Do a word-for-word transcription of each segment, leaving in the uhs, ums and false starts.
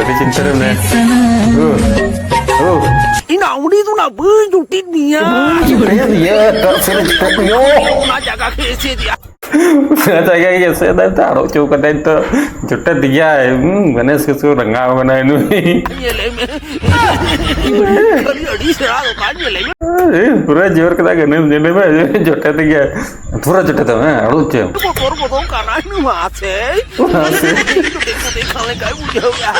ᱟᱹᱰᱤ ᱪᱤᱱᱛᱟᱹ ᱨᱮ ᱢᱮᱱᱟᱭᱟ᱾ ᱳ, ᱳ᱾ ᱤᱧ ᱟᱢᱲᱤ ᱫᱚ ᱱᱟ ᱵᱟᱹᱧ ᱡᱩᱴᱤᱡ ᱢᱮᱭᱟ᱾ ᱵᱟᱹᱧ ᱡᱩᱴᱤᱡ ᱢᱮᱭᱟ, ᱚᱠᱟ ᱥᱮᱫ ᱨᱮ ᱡᱩᱴᱤᱡ ᱢᱮᱭᱟ? ᱚᱱᱟ ᱡᱟᱭᱜᱟ ᱜᱮ ᱮᱥᱮᱫ ᱭᱟ᱾ ᱚᱱᱟ ᱡᱟᱭᱜᱟ ᱜᱮ ᱮᱥᱮᱫ ᱫᱟᱭ ᱛᱚ, ᱟᱲᱚ ᱦᱚᱪᱚ ᱠᱟᱫᱟᱭ ᱛᱚ, ᱡᱚᱴᱮᱫ ᱜᱮᱭᱟᱭ᱾ ᱦᱩᱸ, ᱜᱚᱱᱮᱥ ᱠᱤᱥᱠᱩ ᱨᱟᱸᱜᱟᱣ ᱠᱟᱱᱟᱭ ᱱᱩᱭ᱾ ᱧᱮᱞᱮ ᱢᱮ᱾ ᱟᱹᱰᱤ, ᱟᱹᱰᱤ ᱥᱮᱬᱟ ᱫᱚᱠᱟᱱ ᱧᱮᱞᱮ ᱢᱮ᱾ ᱮ, ᱯᱩᱨᱟᱹ ᱡᱳᱨ ᱠᱮᱫᱟ ᱜᱚᱱᱮᱥ, ᱧᱮᱞᱮ ᱢᱮ, ᱡᱚᱴᱮᱫ ᱜᱮᱭᱟᱭ᱾ ᱯᱩᱨᱟᱹ ᱡᱚᱴᱮᱫ ᱢᱮ, ᱟᱲᱚ ᱦᱚᱪᱚᱭᱮᱢ᱾ ᱵᱚᱛᱚᱨ ᱵᱚᱛᱚᱨ ᱠᱟᱱᱟᱭ ᱱᱚᱣᱟ ᱥᱮ᱾ ᱱᱚᱣᱟ ᱥᱮ᱾ ᱠᱩᱴᱤ ᱠᱩᱴᱤ ᱠᱷᱟᱱ ᱞᱮᱠᱟᱭ ᱵᱩᱡᱷᱟᱹᱣ ᱮᱫᱟ᱾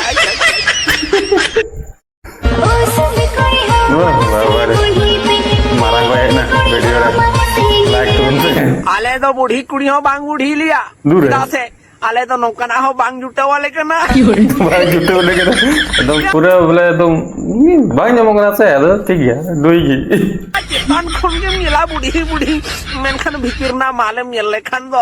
ᱳ ᱵᱟᱵᱟ ᱨᱮ᱾ ᱢᱟᱨᱟᱝ ᱠᱚ ᱦᱮᱡ ᱮᱱᱟ ᱵᱷᱤᱰᱤᱭᱳ ᱨᱮ᱾ ᱞᱟᱭᱤᱠ ᱛᱟᱵᱚᱱ ᱯᱮ᱾ ᱟᱞᱮ ᱫᱚ ᱵᱩᱰᱷᱤ ᱠᱩᱲᱤ ᱦᱚᱸ ᱵᱟᱝ ᱵᱩᱰᱷᱤ ᱞᱮᱭᱟ᱾ ᱫᱩᱨ ᱨᱮ᱾ ᱪᱮᱫᱟᱜ ᱥᱮ ᱟᱞᱮ ᱫᱚ ᱱᱚᱝᱠᱟᱱᱟᱜ ᱦᱚᱸ ᱵᱟᱝ ᱡᱩᱴᱟᱹᱣ ᱟᱞᱮ ᱠᱟᱱᱟ᱾ ᱵᱟᱝ ᱡᱩᱴᱟᱹᱣ ᱟᱞᱮ ᱠᱟᱱᱟ᱾ ᱮᱠᱫᱚᱢ ᱯᱩᱨᱟᱹ ᱵᱚᱞᱮ ᱮᱠᱫᱚᱢ ᱵᱟᱝ ᱧᱟᱢᱚᱜ ᱠᱟᱱᱟ ᱥᱮ, ᱟᱫᱚ ᱴᱷᱤᱠ ᱜᱮᱭᱟ, ᱱᱩᱭ ᱜᱮ᱾ ᱪᱮᱛᱟᱱ ᱠᱷᱚᱱ ᱜᱮᱢ ᱧᱮᱞᱟ ᱵᱩᱰᱷᱤ ᱵᱩᱰᱷᱤ, ᱢᱮᱱᱠᱷᱟᱱ ᱵᱷᱤᱛᱤᱨ ᱨᱮᱱᱟᱜ ᱢᱟᱞᱮᱢ ᱧᱮᱞ ᱞᱮᱠᱷᱟᱱ ᱫᱚ᱾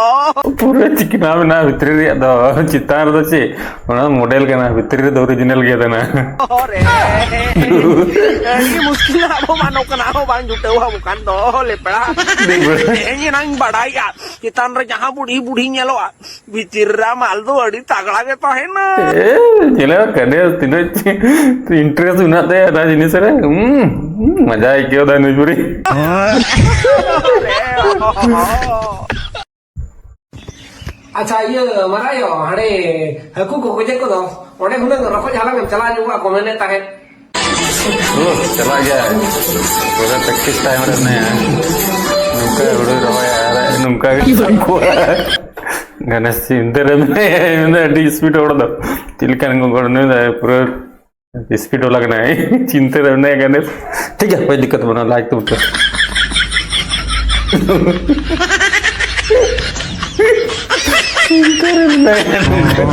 ᱯᱩᱨᱟᱹ ᱪᱤᱠᱱᱟ ᱢᱮᱱᱟᱜᱼᱟ ᱵᱷᱤᱛᱨᱤ ᱨᱮᱭᱟᱜ ᱫᱚ, ᱪᱮᱛᱟᱱ ᱨᱮᱫᱚ ᱪᱮᱫ? ᱚᱱᱟ ᱢᱚᱰᱮᱞ ᱠᱟᱱᱟ, ᱵᱷᱤᱛᱨᱤ ᱨᱮᱫᱚ ᱚᱨᱤᱡᱤᱱᱟᱞ ᱜᱮ ᱛᱟᱦᱮᱱᱟ᱾ ᱚᱨᱮ, ᱟᱹᱰᱤ ᱢᱩᱥᱠᱤᱞ ᱟᱵᱚ ᱢᱟ ᱱᱚᱝᱠᱟᱱᱟᱜ ᱦᱚᱸ ᱵᱟᱝ ᱡᱩᱴᱟᱹᱣ ᱟᱵᱚ ᱠᱟᱱ ᱫᱚ ᱞᱮᱯᱲᱟ᱾ ᱞᱮᱯᱲᱟ᱾ ᱛᱮᱦᱮᱧ ᱮᱱᱟᱝ ᱵᱟᱰᱟᱭᱟ, ᱪᱮᱛᱟᱱ ᱨᱮ ᱡᱟᱦᱟᱸ ᱵᱩᱰᱷᱤ ᱵᱩᱰᱷᱤ ᱧᱮᱞᱚᱜᱼᱟ, ᱵᱷᱤᱛᱤᱨ ᱨᱮ ᱢᱟᱞ ᱫᱚ ᱟᱹᱰᱤ ᱛᱟᱜᱲᱟ ᱜᱮ ᱛᱟᱦᱮᱱᱟ᱾ ᱮ, ᱧᱮᱞᱮ ᱢᱮ, ᱠᱟᱹᱰᱤ ᱛᱤᱱᱟᱹᱜ interest ᱢᱮᱱᱟᱜ ᱛᱟᱭᱟ ᱚᱱᱟ ᱡᱤᱱᱤᱥ ᱨᱮ᱾ ᱦᱩᱸ, ᱦᱩᱸ, ᱢᱟᱡᱟ ᱟᱹᱭᱠᱟᱹᱣ ᱫᱟ ᱱᱩᱭ ᱵᱩᱲᱤ᱾ ᱟᱪᱪᱷᱟ, ᱤᱭᱟᱹ, ᱢᱟᱨᱟᱭᱚ, ᱦᱟᱸᱰᱮ ᱦᱟᱹᱠᱩ ᱠᱚ ᱜᱚᱡᱮᱫ ᱠᱚᱫᱚ, ᱚᱸᱰᱮ ᱦᱩᱱᱟᱹᱝ ᱨᱚᱠᱚᱡ ᱦᱟᱞᱟᱝ ᱮᱢ ᱪᱟᱞᱟᱣ ᱧᱚᱜᱚᱜᱼᱟ ᱠᱚ ᱢᱮᱱᱮᱫ ᱛᱟᱦᱮᱸᱫ᱾ ᱳ, ᱪᱟᱞᱟᱜ ᱜᱮᱭᱟᱭ᱾ ᱯᱩᱨᱟᱹ practice time ᱨᱮ ᱢᱮᱱᱟᱭᱟ᱾ ᱱᱚᱝᱠᱟ ᱦᱩᱲᱩᱭ ᱨᱚᱦᱚᱭᱟ ᱟᱨ ᱱᱚᱝᱠᱟ ᱜᱮ ᱥᱟᱵ ᱠᱚᱣᱟ᱾ ᱜᱟᱱᱮᱥ ᱪᱤᱱᱛᱟᱹ ᱨᱮ ᱢᱮᱱᱟᱭᱟ, ᱢᱮᱱᱫᱟ ᱟᱹᱰᱤ speed ᱦᱚᱲ ᱫᱚ᱾ ᱪᱮᱫ ᱞᱮᱠᱟᱱ ᱜᱚᱲ ᱱᱩᱭ ᱫᱚ ᱯᱩᱨᱟᱹ speed ᱵᱟᱞᱟ ᱠᱟᱱᱟᱭ᱾ ᱪᱤᱱᱛᱟᱹ ᱨᱮ ᱢᱮᱱᱟᱭᱟ ᱜᱟᱱᱮᱥ᱾ ᱴᱷᱤᱠ ᱜᱮᱭᱟ, ᱠᱳᱭ ᱫᱤᱠᱠᱟᱛ ᱵᱟᱹᱱᱩᱜᱼᱟ, ᱞᱟᱭᱤᱠ ᱛᱩᱢ ᱯᱮ᱾ ᱪᱤᱱᱛᱟᱹ ᱨᱮ ᱢᱮᱱᱟᱭᱟ ᱱᱚᱝᱠᱟ᱾